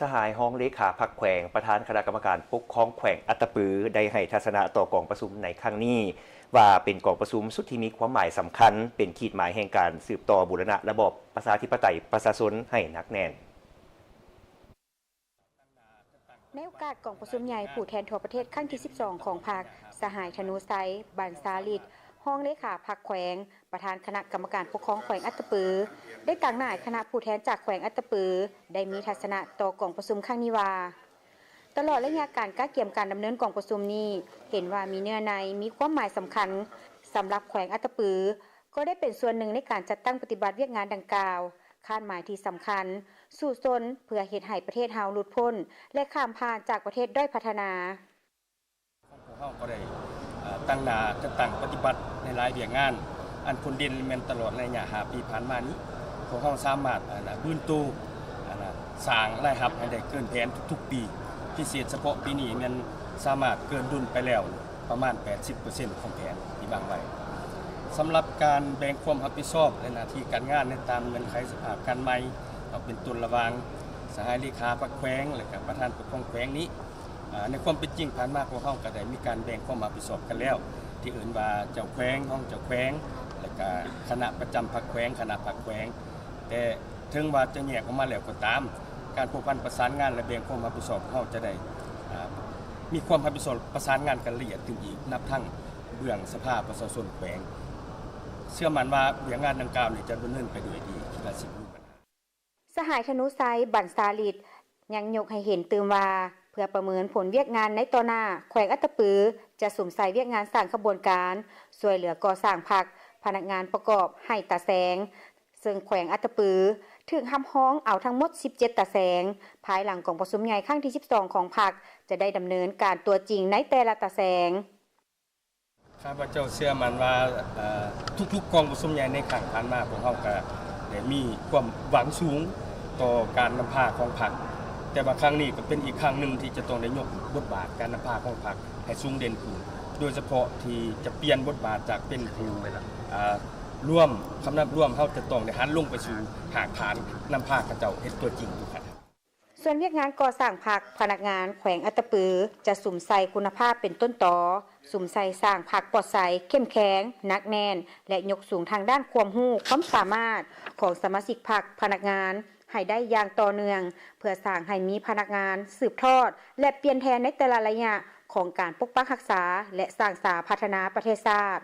ສະຫາຍຮອງເລຂາພັກແຂວງ ປະທານຄະນະກຳມະການປົກຄອງແຂວງອັດຕະປື ໄດ້ໃຫ້ທັດສະນະຕໍ່ກອງປະຊຸມໃນຄັ້ງນີ້ ວ່າເປັນກອງປະຊຸມຊຸດທີ່ມີຄວາມໝາຍສຳຄັນ ເປັນຂີດໝາຍແຫ່ງການສືບຕໍ່ບູລະນະລະບອບປະຊາທິປະໄຕປະຊາຊົນໃຫ້ໜັກແໜ້ນ. ໃນໂອກາດກອງປະຊຸມໃຫຍ່ຜູ້ແທນທົ່ວປະເທດຄັ້ງທີສິບສອງຂອງພັກ, ສະຫາຍ ທະນູໄຊ ບັນຊາລິດ ຮອງເລຂາພັກແຂວງ, ປະທານຄະນະກຳມະການປົກຄອງແຂວງອັດຕະປື ໄດ້ຕາງໜ້າໃຫ້ຄະນະຜູ້ແທນຈາກແຂວງອັດຕະປື ໄດ້ມີທັດສະນະຕໍ່ກອງປະຊຸມຄັ້ງນີ້ວ່າ, ຕະຫຼອດໄລຍະການກະກຽມການດຳເນີນກອງປະຊຸມນີ້ ເຫັນວ່າມີເນື້ອໃນ, ມີຄວາມໝາຍສຳຄັນ ສຳລັບແຂວງອັດຕະປື ກໍໄດ້ເປັນສ່ວນໜຶ່ງໃນການຈັດຕັ້ງປະຕິບັດວຽກງານດັ່ງກ່າວ, ຄາດໝາຍທີ່ສຳຄັນ ສູ້ຊົນເພື່ອເຮັດໃຫ້ປະເທດເຮົາຫຼຸດພົ້ນ ແລະ ຂ້າມຜ່ານຈາກປະເທດດ້ອຍພັດທະນາ. ພວກເຮົາກໍໄດ້ ເອີ່ ຕັ້ງໜ້າຈັດຕັ້ງປະຕິບັດໃນຫຼາຍວຽກງານ ອັນພົ້ນເດັ່ນແມ່ນຕະຫຼອດໄລຍະຫ້າປີຜ່ານມານີ້ ພວກເຮົາສາມາດ ອັນນ່າ ບືນໂຕ ອັນນ່າ ສ້າງລາຍຮັບໃຫ້ໄດ້ເກີນແຜນທຸກໆປີ, ພິເສດສະເພາະປີນີ້ແມ່ນສາມາດເກີນດຸນໄປແລ້ວປະມານແປດສິບເປີເຊັນຂອງແຜນທີ່ວາງໄວ້. ສຳລັບການແບ່ງຄວາມຮັບຜິດຊອບ ແລະ ໜ້າທີ່ການງານໃນຕາມເງື່ອນໄຂສະພາບການໃໝ່ ເອົາເປັນຕົ້ນລະຫວ່າງສະຫາຍເລຂາພັກແຂວງ ແລະ ກະປະທານປົກຄອງແຂວງນີ້ ອາ ໃນຄວາມເປັນຈິງຜ່ານມາ ພວກເຮົາກໍໄດ້ມີການແບ່ງຄວາມຮັບຜິດຊອບກັນແລ້ວ ທີ່ເອີ້ນວ່າເຈົ້າແຂວງ, ຮອງເຈົ້າແຂວງ ແລະກະຄະນະປະຈຳພັກແຂວງ, ຄະນະພັກແຂວງ. ແຕ່ເຖິງວ່າຈະແຍກອອກມາແລ້ວກໍຕາມ, ການພົວພັນປະສານງານ ແລະ ແບ່ງຄວາມຮັບຜິດຊອບ ພວກເຮົາຈະໄດ້ ອາ ມີຄວາມຮັບຜິດຊອບປະສານງານກັນລະອຽດຂຶ້ນອີກ, ນັບທັງເບື້ອງສະພາປະຊາຊົນແຂວງ. ເຊື່ອໝັ້ນວ່າວຽກງານດັ່ງກ່າວນີ້ຈະດຳເນີນໄປດ້ວຍດີ ແລະ ຊິບໍ່ມີບັນຫາ. ສະຫາຍ ທະນູໄຊ ບັນຊາລິດ ຍັງຍົກໃຫ້ເຫັນຕື່ມວ່າ ເພື່ອປະເມີນຜົນວຽກງານໃນຕໍ່ໜ້າ, ແຂວງອັດຕະປືຈະສຸມໃສ່ວຽກງານສ້າງຂະບວນການຊ່ວຍເຫຼືອກໍ່ສ້າງພັກ, ພະນັກງານປະກອບໃຫ້ຕາແສງ, ເຊິ່ງແຂວງອັດຕະປືຖືກຮັບຮອງເອົາທັງໝົດສິບເຈັດຕາແສງ. ພາຍຫຼັງກອງປະຊຸມໃຫຍ່ຄັ້ງທີສິບສອງຂອງພັກ ຈະໄດ້ດຳເນີນການຕົວຈິງໃນແຕ່ລະຕາແສງ. ຂ້າພະເຈົ້າເຊື່ອໝັ້ນວ່າ ເອີ່ ທຸກໆກອງປະຊຸມໃຫຍ່ໃນຄັ້ງຜ່ານມາ ພວກເຮົາກໍໄດ້ມີຄວາມຫວັງສູງຕໍ່ການນຳພາຂອງພັກ, ແຕ່ວ່າຄັ້ງນີ້ກໍເປັນອີກຄັ້ງໜຶ່ງທີ່ຈະຕ້ອງໄດ້ຍົກບົດບາດການນຳພາຂອງພັກໃຫ້ສູງເດັ່ນຂຶ້ນ, ໂດຍສະເພາະທີ່ຈະປ່ຽນບົດບາດຈາກເປັນຜູ້ ອາ ລວມ, ຄຳນັບລວມ, ເຮົາຈະຕ້ອງໄດ້ຫັນລົງໄປສູ່ຮາກຖານ, ນຳພາເຂົາເຈົ້າເຮັດຕົວຈິງຢູ່ຂັ້ນ ສ່ວນວຽກງານກໍ່ສ້າງພັກ, ພະນັກງານແຂວງອັດຕະປືຈະສຸມໃສ່ຄຸນນະພາບເປັນຕົ້ນຕໍ, ສຸມໃສ່ສ້າງພັກປອດໃສ, ເຂັ້ມແຂງ, ໜັກແໜ້ນ ແລະ ຍົກສູງທາງດ້ານຄວາມຮູ້, ຄວາມສາມາດຂອງສະມາຊິກພັກ, ພະນັກງານໃຫ້ໄດ້ຢ່າງຕໍ່ເນື່ອງ, ເພື່ອສ້າງໃຫ້ມີພະນັກງານສືບທອດ ແລະ ປ່ຽນແທນໃນແຕ່ລະໄລຍະຂອງການປົກປັກຮັກສາ ແລະ ສ້າງສາພັດທະນາປະເທດຊາດ.